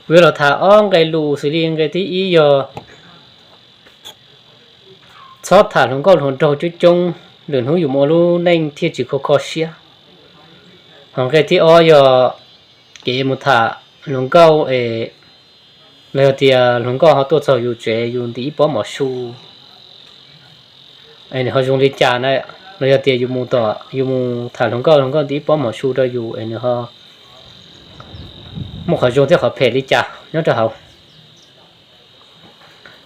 Kuv yuav los tham ob nqe lus xws li nqe thib ib yog txhob tham hluas nkauj hluas nraug coob coob, lwm hnub yus mus ua lub neej thiaj tsis kho kho siab. Ho nqe thib ob yog kev mus tham hluas nkauj es los yog tias hluas nkauj ho tuaj txog yus tsev yus ntim ib pob mov su es nws ho zoo li cas na, los yog tias yus mus tom yus mus tham hluas nkauj, hluas nkauj ntim ib pob mov su rau yus es nws ho muaj qhov zoo thiab qhov phem li cas nyob rau hauv.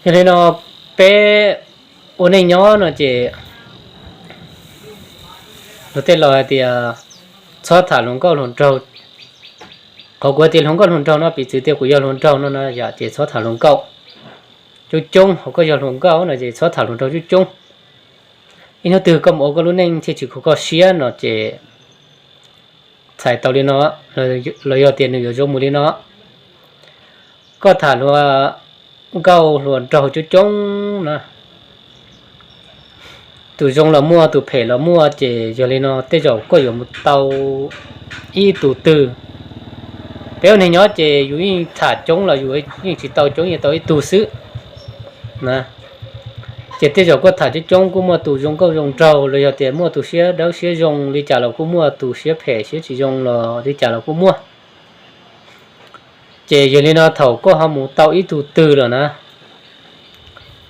Yog li no peb ua neej nyob no ces luag tej laus hais tias txhob tham hluas nkauj hluas nraug. Qhov kuv hais tias hluas nkauj hluas nraug no piv txwv tias kuv yog hluas nraug no na yom, ces txhob tham hluas nkauj coob coob. Hos koj yog hluas nkauj no ces txhob tham hluas nraug coob coob. Ib hnub twg koj mus ua koj lub neej thiaj tsis kho kho siab no ces txhais tau li no, los yog tias nws yuav zoo mus li no. Koj tham hluas nkauj hluas nraug coob coob na, tus zoo los muaj tus phem los muaj, ces yog li no tej zaum koj yuav mus tau ib tug twg. Peb ua neeg nyob ces yus yeej tham coob los yus yeej tsis tau coob, yeej tau ib tug xwb na. Ces tej zaum koj tham coob coob kuj muaj tus zoo nkauj zoo nraug los yog tias muaj tus siab dawb siab zoo li cas los kuj muaj, tus siab phem siab tsis zoo los li cas los kuj muaj. Ces yog li no thaum koj ho mus tau ib tug twg lawm na,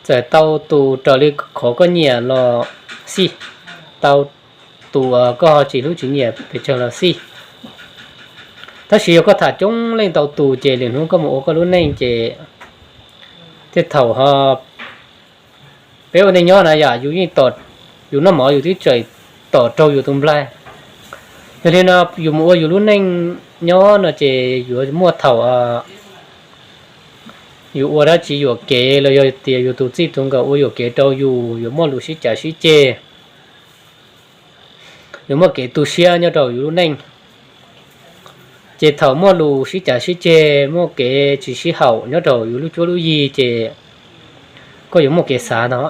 txawm tau tus raws li qhov koj nyiam los xij, tau tus koj ho tsis hlub tsis nyiam pes tsawg los xij, tab sis yog koj tham coob leej ntau tus ces lwm hnub koj mus ua koj lub neej ces thiaj thaum ho peb ua neej nyob na yom, yus yeej, yus noj mov yus twb tseem tom raug yus tus nplaig. Yog li no yus mus ua yus lub neej nyob no ces yuav muaj thaum yus ua dab tsi yuam kev los yog tias yus tus txij tus nkawm ua yuam kev rau yus, yuav muaj lus sib cav sib ceg, yuav muaj kev tu siab nyob rau yus lub neej. Ces thaum muaj lus sib cav sib ceg, muaj kev tsis sib haum nyob rau yus lub cuab lub yig ces koj yuav muaj kev xav no.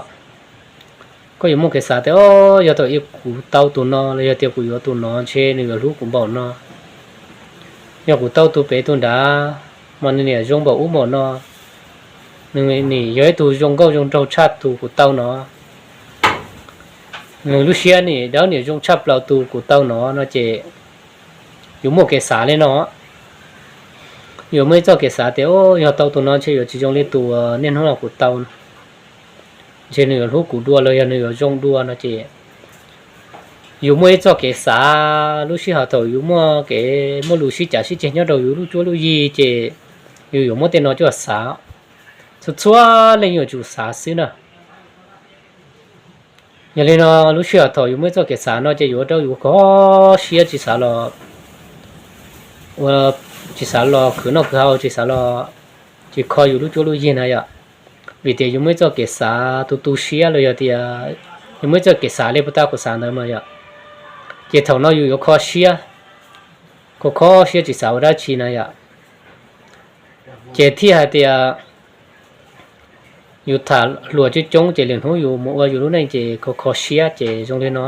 Koj yuav muaj kev xav tias, o, yog thaum ub kuv tau tus no los yog tias kuv yuav tus no ntshe nws yuav hlub kuv npaum no. Yog kuv tau tus pem tus nrad mas nws niam zoo npaum ub npaum no, nws nim yog ib tug zoo nkauj zoo nraug tshaj tus kuv tau no, nws lub siab nim dawb nim zoo tshaj plaws tus kuv tau no no ces yuav muaj kev xav li no. Yuav muaj ib txoj kev xav tias, o, yog tau tus no ntshe yuav tsis zoo li tus niaj hnub no kuv tau, ntshe nws yuav hlub kuv dua los yog nws yuav zoo dua no ces yus muaj ib txoj kev xav. Lub sij hawm thaum yus muaj kev, muaj lus sib cav sib ceg nyob rau yus lub cuab lub yig ces yus yuav muab tej no coj xav, txhua txhua leej yuav tsum xav xwb na. Yog li no lub sij hawm thaum yus muaj ib txoj kev xav no ces yuav ua rau yus kho siab, tsis xav los, ua, tsis xav los khwv noj khwv haus, tsis xav los, tsis kho yus lub cuab lub yig na yom. Vim tias yus muaj ib txoj kev xav tu tu siab los yog tias yus muaj ib txoj kev xav li puag ta kuv xav ntawd mas yom, ces thaum no yus yuav kho siab, kho kho siab tsis xav ua dab tsi na yom. Ces thiaj hais tias yus tham hluas coob coob ces lwm hnub yus mus ua yus lub neej ces kho kho siab ces zoo li no.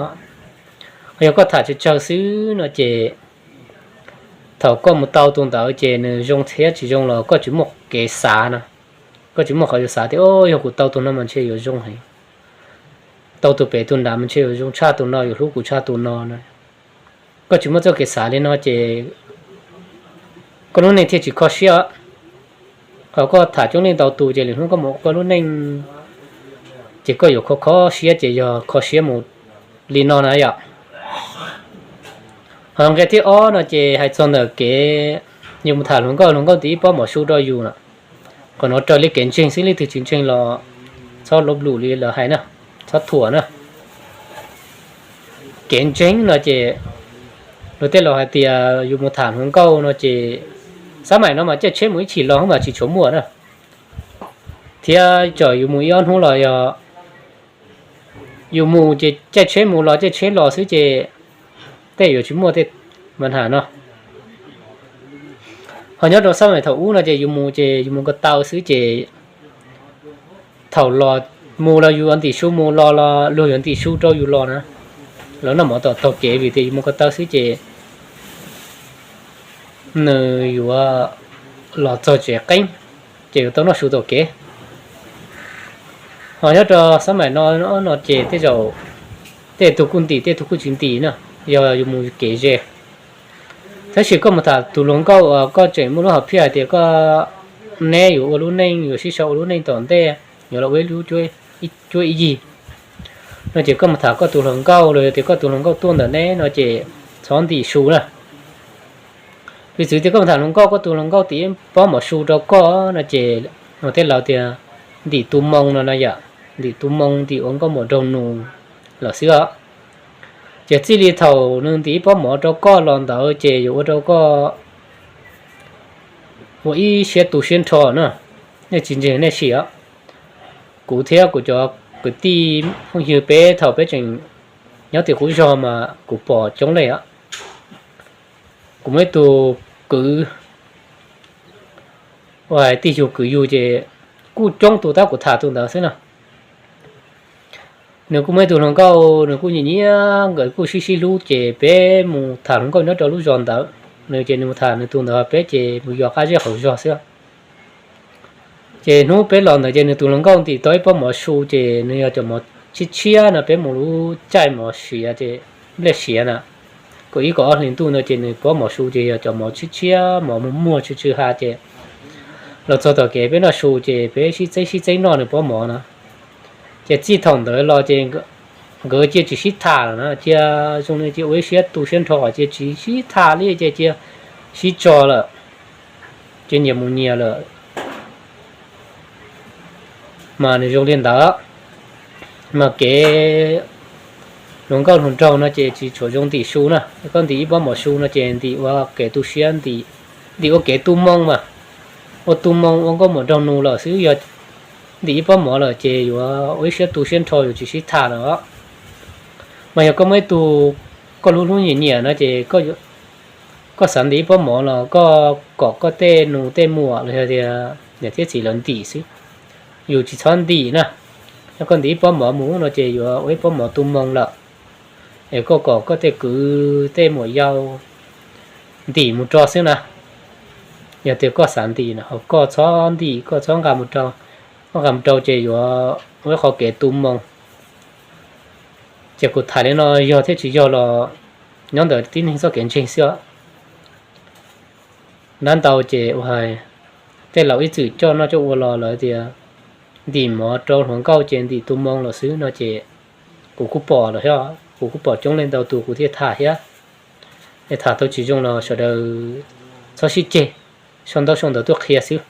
Yog koj tham tsawg tsawg xwb no ces thaum koj mus tau tus ntawd ces nws zoo thiab tsis zoo los koj tsis muaj kev xav no. Koj tsis muaj qhov yuav xav tias, o, yog kuv tau tus no mas ntshe yuav zoo heev, tau tus pem tus nrad mas ntshe yuav zoo tshaj tus no, yuav hlub kuv tshaj tus no no. Koj tsis muaj txoj kev xav li no ces koj lub neej thiaj tsis kho siab. Thaum koj tham coob leej ntau tus ces lwm hnub koj mus ua koj lub neej ces koj yuav kho kho siab, ces yog kho siab mus li no na yom. Ho nqe thib ob no ces hais txog ntawm kev yus mus tham hluas nkauj, hluas nkauj ntim ib pob mov su rau yus na. Qhov no raws li kev ntseeg xwb, leej twg tsis ntseeg los txhob lub lus li lawv hais na, txhob thuam na. Kev ntseeg no ces luag tej laus hais tias yus mus tham hluas nkauj no ces xab maim no mas caij tsheb mus ib chim los mas tsis tshua muaj na. Thiab txawm yus mus ib ob hnub los yog yus mus ces caij tsheb mus los caij tsheb los xwb ces tej yuav tsis muaj tej mas ham no. Ho nyob rau xab maim thaum ub no ces yus mus ces yus mus ko taw xwb ces thaum los mus los yus yuav ntim su mus los los luag yuav ntim su rau yus los na. Lawv noj mov tom taug kev vim tias yus mus ko taw xwb ces nws yuav los txog tsev qeeb, ces yuav tau noj su tom kev. Ho nyob rau xab maim no, no ces tej zaum tej tug kuj ntim, tej tug kuj tsis ntim na, yog yus mus kev ze. Tab sis koj mus tham tus hluas nkauj uas koj tseem muaj lub hom phiaj hais tias koj, neb yuav ua lub neej, yuav sib sau ua lub neej tom ntej, yuav los ua ib lub cuab ib yig no ces koj mus tham koj tus hluas nkauj los yog tias koj tus hluas nkauj tuaj ntawm neb no ces txhob ntim su na. Piv txwv tias koj mus tham hluas nkauj, koj tus hluas nkauj tim ib pob mov su rau koj no ces, tej laus tias ntim tu moo no na yom, ntim tu moo, ntim ua nkauj muam nraug nus lawm xwb os. Ces txij li thaum nws ntim ib pob mov rau koj los ntawd ces yuav ua rau koj ua ib siab tu siab nrho na. Nej tsis ntseeg nej sim os. Kuv thiab kuv cov kwv tij phooj ywg peb thaum peb tseem nyob tim qub zog mas kuv pom coob leej os. Kuv muaj ib tug kwv uas tij yug kwv yug ces kuj coob tus tab kuv tham tus ntawd xwb na. Nws kuj muaj ib tug hluas nkauj, nws kuj nyiam nyiam, nkawd kuj sib sib hlub ces peb mus tham hluas nkauj nyob rau lub zos ntawd. Nws ces nws mus tham nws tus ntawd, peb ces mus yos qab zej qhov zog xwb. Ces hnub peb los ntawd ces nws tus hluas nkauj ntim tau ib pob mov su ces nws yog cov mov tshiab tshiab no, peb mus lub caij mov siav ces nplej siav na, kaum ib kaum ob hlis ntuj no ces nws pob mov su ces yog cov mov tshiab tshiab, mov muag muag tsw tsw ha ces los txog tom kev peb noj su ces peb sib txeeb sib txeeb noj nws pob mov no. Ces txij thaum ntawd los ces nkawd cia tsis sib tham lawm na, cia zoo li cia ua ib siab tu siab nrho, cia tsis sib tham li, ces cia sib tso lawm, cia nyias mus nyias lawm. Mas nws zoo li ntawd, mas kev hluas nkauj hluas nraug no ces tsis tshua zoo ntim su na. Koj ntim ib pob mov su no ces ntim ua kev tu siab, ntim ua kev tu moo mas, ua tu moo ua nkauj muam nraug nus lawm xwb. Yog ntim ib pob mov lawm ces yuav ua ib siab tu siab nrho, yuav tsis sib tham lawm os. Mas yog koj muaj ib tug koj hlub hlub nyiam nyiam no ces koj xav ntim ib pob mov los koj kom koj tej nus tej muam los yog tias niam thiab txiv lawv ntim xwb, yus tsis txhob ntim na. Yog koj ntim ib pob mov mus no ces yuav ua ib pob mov tu moo lawm, es koj kom koj tej kwv tej muam yau ntim mus rau xwb na. Yog tias koj xav ntim no, koj txhob ntim, koj txhob nqa mus rau, koj nqa mus rau ces yuav ua ib qho kev tu moo. Ces kuv tham li no yog thiab tsis yog los nyob ntawm tib neeg txoj kev ntseeg xwb os. Nab ntau ces ua hais tej laus ib txwm coj noj coj ua los lawv tias ntim mov rau hluas nkauj ces ntim tu moo lawm xwb no ces kuv kuj pom lawm thiab, kuv kuj pom coob leej ntau tus kuv thiaj tham thiab. Es tham tau tsis zoo los sawv daws txhob sib ceg, sau ntaub sau ntawv tuaj qhia xwb.